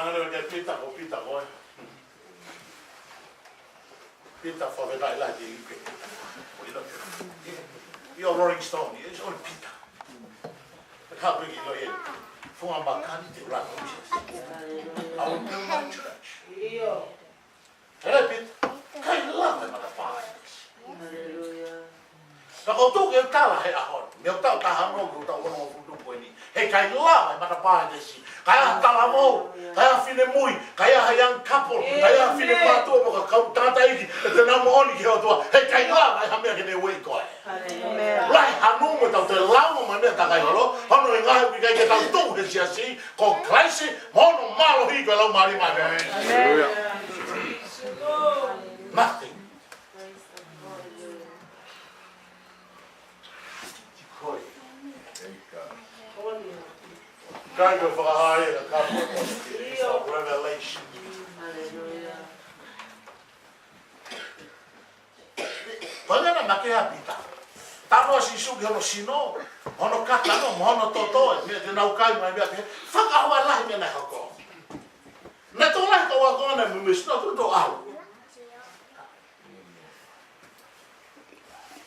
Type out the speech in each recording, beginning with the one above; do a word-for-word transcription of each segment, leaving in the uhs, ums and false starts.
Halo ke Pita, ko Pita ko ē. Pita, fakafetaʻi lahi ki he ʻEiki. Ko ʻilo. You're Rolling Stone, it's all Pita. Ka piki lo ye. Funga makani te ula ko Jesus. I will build my church. Hele Pita, ʻikai lava e matapā ʻe Sīsū. Ka ko tuku e tala he ʻaho ni, mei he taʻu taha noa ki he taʻu ono futu ko eni. Heʻikai lava e matapā ʻe Sīsū. Kae ʻai ha talavou, kae ʻai ha finemui, kae ʻai ha young couple, kae ʻai ha finemātuʻa mo ha kau tangataʻeiki, ʻe te nau moʻoni ki he ʻOtua. Heʻikai lava e ha meʻa ke ne ueʻi koe. Lahi hano mo tau te lau mo mai meʻa takai holo, hono ʻuhinga he ʻikai ke tau tuʻu he siasi, ko Kalaisi, mo hono mālohi ko e Laumālie Māʻoniʻoni. Nothing. Kai ko fakahai ka kapo. It's a revelation. Pangana make ʻa Pita. Tano Sīsū ki hono sino, hono kakano, mo hono toto, meʻa te nau kai mai meʻa ke, fakaʻaho lahi meʻa naʻe hoko. Naʻe tō lahi ka ua kona mo me sino tu to au.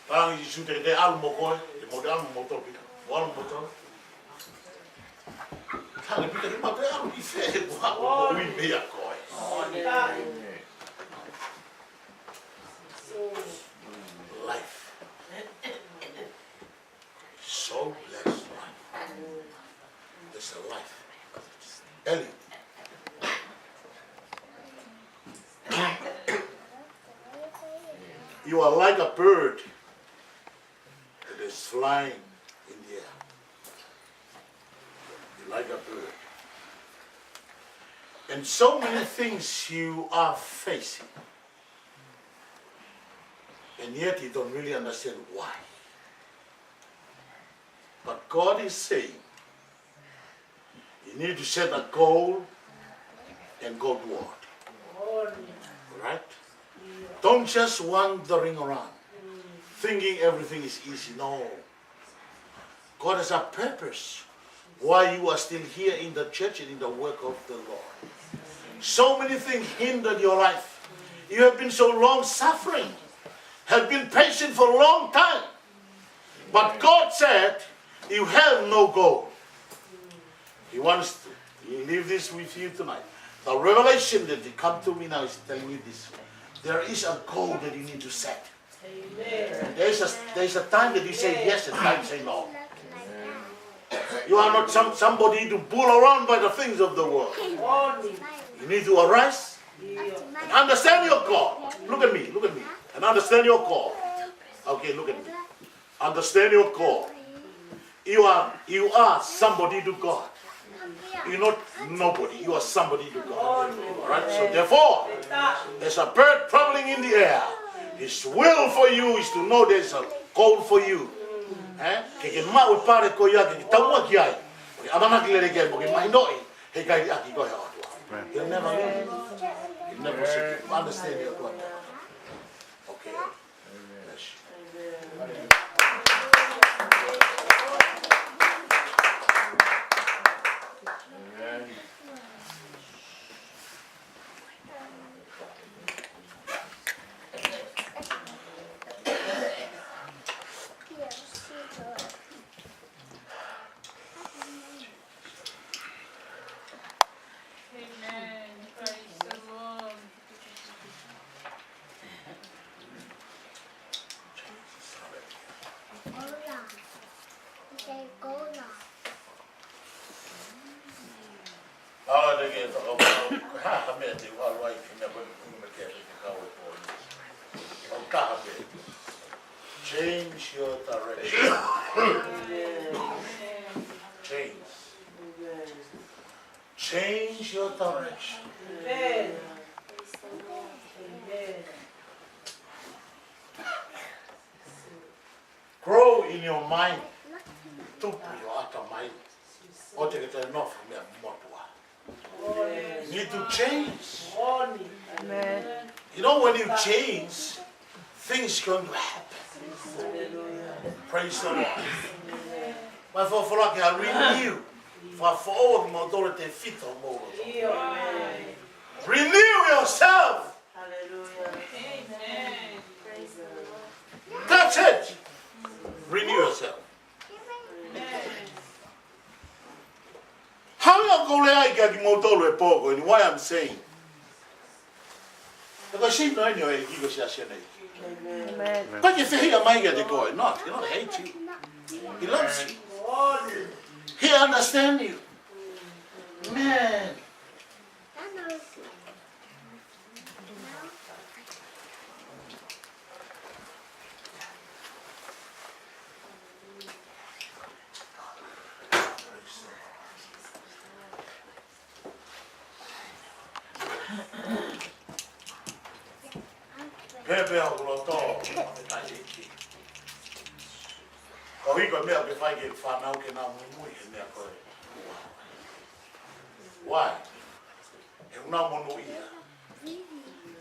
Tangi Sīsū te te ʻalu mo koe, te mo te ʻalu mo tō Pita. Mo ʻalu mo tō. Tangi Pita ke ma te ʻalu ki fē, mo ʻalu mo ui meʻa koe. Life. So blessed life. There's a life. Ellie. You are like a bird that is flying in the air. You're like a bird. And so many things you are facing. And yet you don't really understand why. But God is saying, you need to set a goal and go toward. Right? Don't just wandering around, thinking everything is easy. No. God has a purpose why you are still here in the church and in the work of the Lord. So many things hindered your life. You have been so long suffering, have been patient for a long time. But God said, you have no goal. He wants to leave this with you tonight. The revelation that come to me now is telling you this. There is a goal that you need to set. Amen. There's a, there's a time that you say yes and time say no. You are not some, somebody to pull around by the things of the world. You need to arise and understand your call. Look at me, look at me. And understand your call. Okay, look at me. Understand your call. You are, you are somebody to God. You're not nobody. You are somebody to God. All right? So therefore, there's a bird traveling in the air. His will for you is to know there's a goal for you. Eh? Ke ke maʻu e pale ko ia ke ke taumuʻa ki ai. Ke ʻamanaki lelei ki ai, mo ke mahinoʻi heʻikai liʻaki koe he ʻOtua. He'll never leave you. He'll never forsake you. Understand your ʻOtua. Okay. Amen. Praise the Lord. Ala te ke whakapau, ha, ha meʻa te ua loa i ki mea koe kume ke te ke kau e pō ni. ʻO kaha pē. Change your direction. Change. Change your direction. Amen. Amen. Grow in your mind. Tupu ʻi ho ʻatamai. ʻOua te ke toe nofo he meʻa motuʻa. Need to change. Amen. You know, when you change, things going to happen. Praise the Lord. Mai folofola ke a renew. Fakafoʻou ʻa kimoutolu ʻe he tefito homou loto. Renew yourself. Hallelujah. Amen. Praise the Lord. That's it. Renew yourself. Amen. Haʻu ʻo kole ai kia kimoutolu he pō ko eni, why I'm saying. Because he know you, he gives you a. Amen. But if he hear my get go, not, he not hate you. He loves you. He understand you. Man. Pea pea ʻoku loto, ʻoku taʻeʻiki. Ko e ʻuhi ko e meʻa ʻoku fai ke fānau ke nau muimui he meʻa ko ē. Why? He ʻoku nau monūʻia.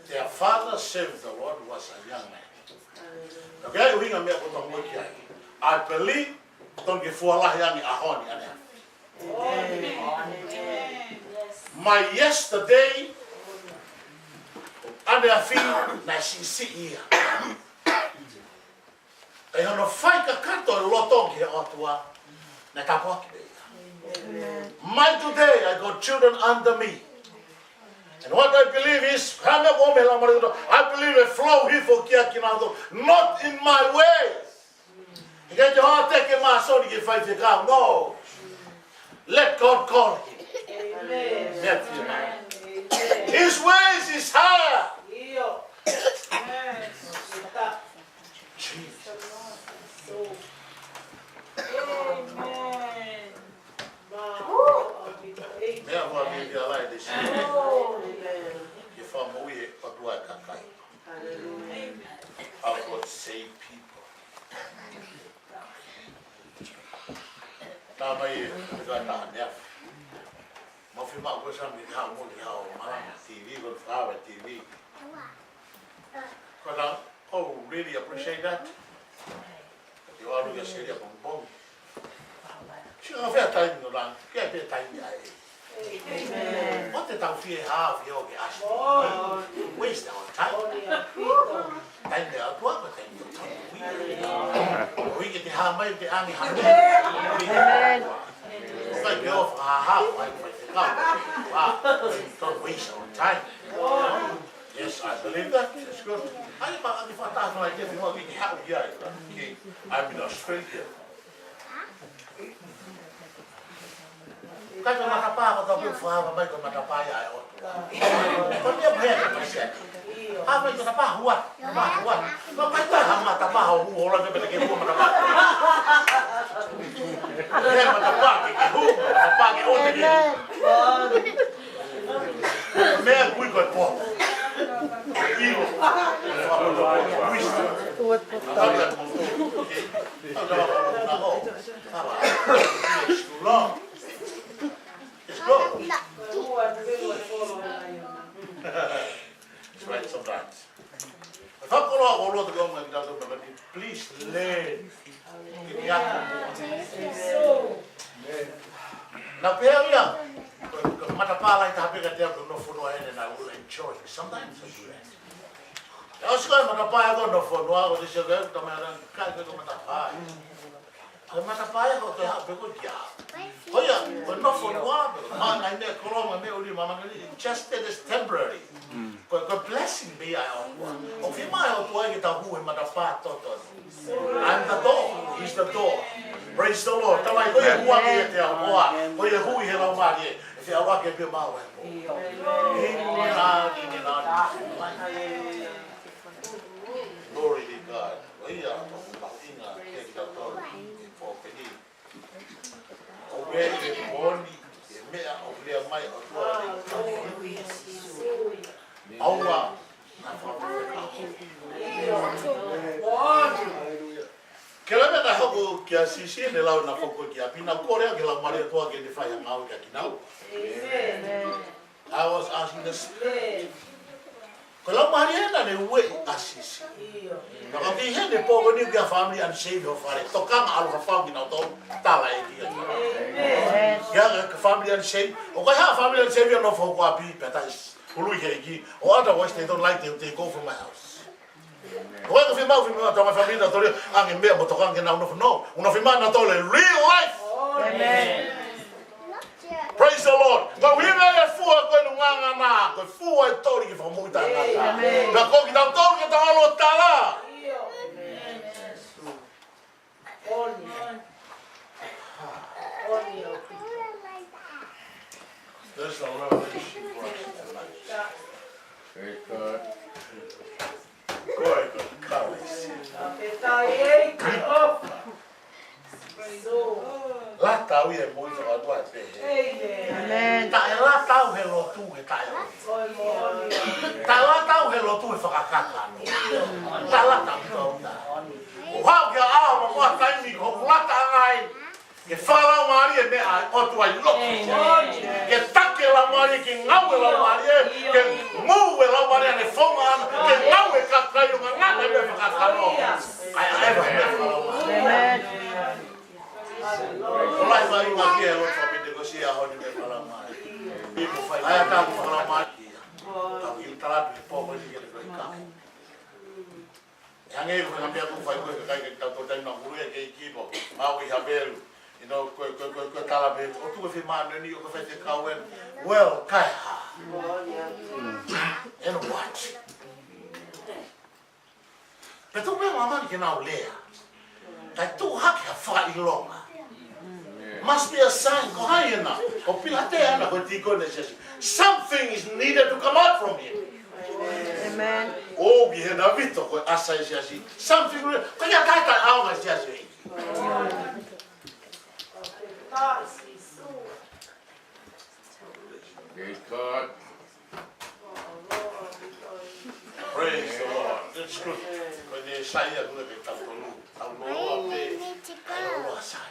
Their father served the Lord was a young man. Okay, ʻuhinga meʻa ko e tau mo ki ai. I believe, tonu ke fualahi ange ʻaho ni ʻaneafi. My yesterday, ʻaneafi, naʻe siʻisiʻi ia. ʻI hono fai kakato e loto ki he ʻOtua, naʻe tāpuaki pē ia. My today, I got children under me. And what I believe is, hana ko me la marito, I believe a flow hifo kia kinautolu, not in my ways. He ʻikai te u teke mā soni ke faifekau, no. Let God call him. Amen. His ways is higher. Jesus. Amen. Meʻa ʻoku ou ʻai ke ala ʻi he sio. Ke fakamoʻui e ʻOtua e kakai. Hallelujah. How God save people. Talamai e, ko e taha ʻaneafi. Mau fiemaʻu ko e sami hao mo ki hao malanga T V, ko e fakaava T V. Ko e taha, oh, really appreciate that. Te u ʻalu ki ʻAositelēlia pongipongi. Sio ki he taimi ʻo langa, ki he taimi ʻa e. ʻOua te tau fie hao fie ʻo ke ʻasi. Waste our time. Taimi ʻa e ʻOtua ko e taimi ʻo tau ui. ʻOku ʻikai ke te hā mai te angi hā mai. ʻOku ʻikai ke ʻofa ha ha, ʻoku ʻikai ke te kau. Wow. Don't waste our time. Yes, I believe that. That's good. ʻAi, ma, ʻoku fakataha mai ke fima ki te haʻu ia. Okay. I'm in Australia. Ka ko e matapā ko e tau ke fakaava mai ko e matapā ia ʻa e ʻOtua. Ko e meʻa pehē ko e Kalisitiane. Hā mai ko e matapā hua, matapā hua. Ko e kai taha matapā ho hū hola ke pete ke hua matapā. He matapā ke ke hū, matapā ke ʻoua te ke hū. Meʻa kui ko e pō. ʻIlo. Wisdom. It's too long. It's good. It's right sometimes. Fakakoloa, koloa te kau mai ki tatou, but please learn. Ke ke ako. Naʻa pehē ia, ko e matapā lahi taha pē kiate au ko e nofo noa heni, and I will enjoy. Sometimes I do that. ʻOsi ko e matapā ko e nofo noa, ko e sio ko e tamai ana, kai ko e matapā. Ko e matapā ko e haʻu pē ko e kia. Ko ia, ko e nofo noa pē, ma ngai me koloa, ma me uli, ma ma ngai, just that is temporary. Ko e, ko e blessing pē ia ʻa e ʻOtua. ʻOku fiemaʻu ʻe he ʻOtua ke tau hū he matapā totonu. I'm the door. He's the door. Praise the Lord. Tamai, ko ia ʻoku ʻoatu kiate au, ko ia ʻoku ui he Laumālie. ʻE feʻauaki pē maʻau ē. ʻIo. ʻIo, ʻio, ʻio. Glory to God. Ko ia ʻoku mahuʻinga kiate kitautolu he pō ko eni. ʻOku ʻi he moʻoni e meʻa ʻoku lea mai ʻa e ʻOtua. ʻOua naʻa faʻa. Ke lave naʻe hoko kia Sisi, ne lau naʻe hoko kia Pina, kole au ke lau Maria tua ke ne fai ha ngāue kia kinaua. I was asking the Spirit. Ko e laumālie ena naʻe ueʻi ʻa Sisi. Ka ko e kiʻi heni pō ko eni ki ha family unsaved ʻi ho fale. Tokanga ʻalu fafau kinautolu, tala ʻe he ʻEiki. Ki ha family unsaved, ʻoku ʻi ai ha family unsaved ʻi hono fale ko ē pē, pea taʻe ului ki he ʻEiki. Or otherwise, they don't like, they, they go from my house. Ko e ʻuhinga fiemaʻu, fiemaʻu, tau mai family na toli, ʻange meʻa mo tokanga ke nau nofo, no. ʻOku nau fiemaʻu nautolu e real life. Amen. Praise the Lord. Ko e ʻuhinga e fua ko e ʻulungaanga na, ko e fua e toli ke fakamoʻui taʻengata. Amen. Pea ko kitautolu ke tau ʻalu ʻo tala. There's a revelation for us tonight. Praise God. Ko e ko e kalasi. Lata au ia mo i fakatua e pehē. Amen. Taʻe lata au he lotu he taʻe au. Taʻe lata au he lotu he fakakakano. Taʻe lata au ia. ʻO hau kia au mo mua taimi ko hoku lata ai. Ke fakalaumālie meʻa ʻa e ʻOtua ʻi loto. Amen. Ke taki e laumālie, ke ngāue laumālie, ke ngāue laumālie ʻa e founga ʻana, ke ngāue kakai ʻo ngangana e meʻa fakakakano. ʻAi, ʻai, ʻai, meʻa fakalaumālie. Amen. ʻOku lahi mai ngā kia e lotu ʻa Penitekosi ʻaho ni meʻa fakalaumālie. People fight. ʻAi, ʻa e fakalaumālie. Tau ki tala pe pō ko eni ke le koe ka. ʻE hangē ko e ngaahi meʻa ʻoku fai ko ē ʻe he kakai ke tau tō taimi na hulu e kei kipo. Mau ʻi ha velu. You know, ko e, ko e, ko e, ko e tala pē, ʻoku tuku e fiemaʻu ni ʻoku fai te kau eni. Well, kai ha. And what? Pea tuku pē māmani ke nau lea. Kae tuʻu hake ha fakaʻilonga. Must be a sign, ko hai ena, ko Pilate ena, ko e tīkoni e siasi. Something is needed to come out from him. Amen. ʻOku ʻi hena vito, ko e ʻasi e siasi. Something real, ko ia tae tae ʻaonga e siasi. Praise God. Praise the Lord. That's good. Ko e sai ia kule ke tau tolu. Tau loa pē. Tau loa sai.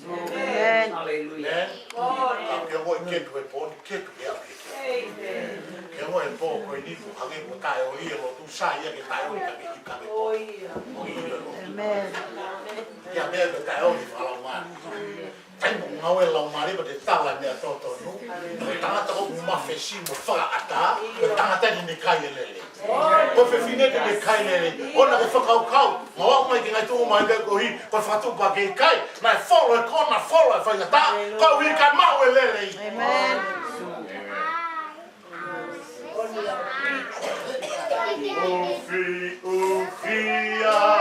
Amen. Hallelujah. Amen. Ka ke mo ke tu e pō ni, ke tu ke au ke tu. Amen. Ke mo e pō ko eni ko hangē ko taʻeoli e lotu sai ia ke taʻeoli ka ke ki ka ke pō. Amen. Ia meʻa ke taʻeoli fakalaumālie. Kai mo ngāue laumālie, pea te tala meʻa totonu. Ko e tangata ʻoku mafesi mo fakaʻatā, ko e tangata ni ne kai e lele. Ko e fefine te ne kai lele. ʻOua naʻa ke fakakaukau, mau aʻu mai ki he ngaahi tuʻu mai kai kohi, ko e fakatuʻupakē kai, naʻe folo e kona, folo e faingataʻa, koeʻuhi kae maʻu e lelei. Amen. ʻUfi, ʻufi, ʻa.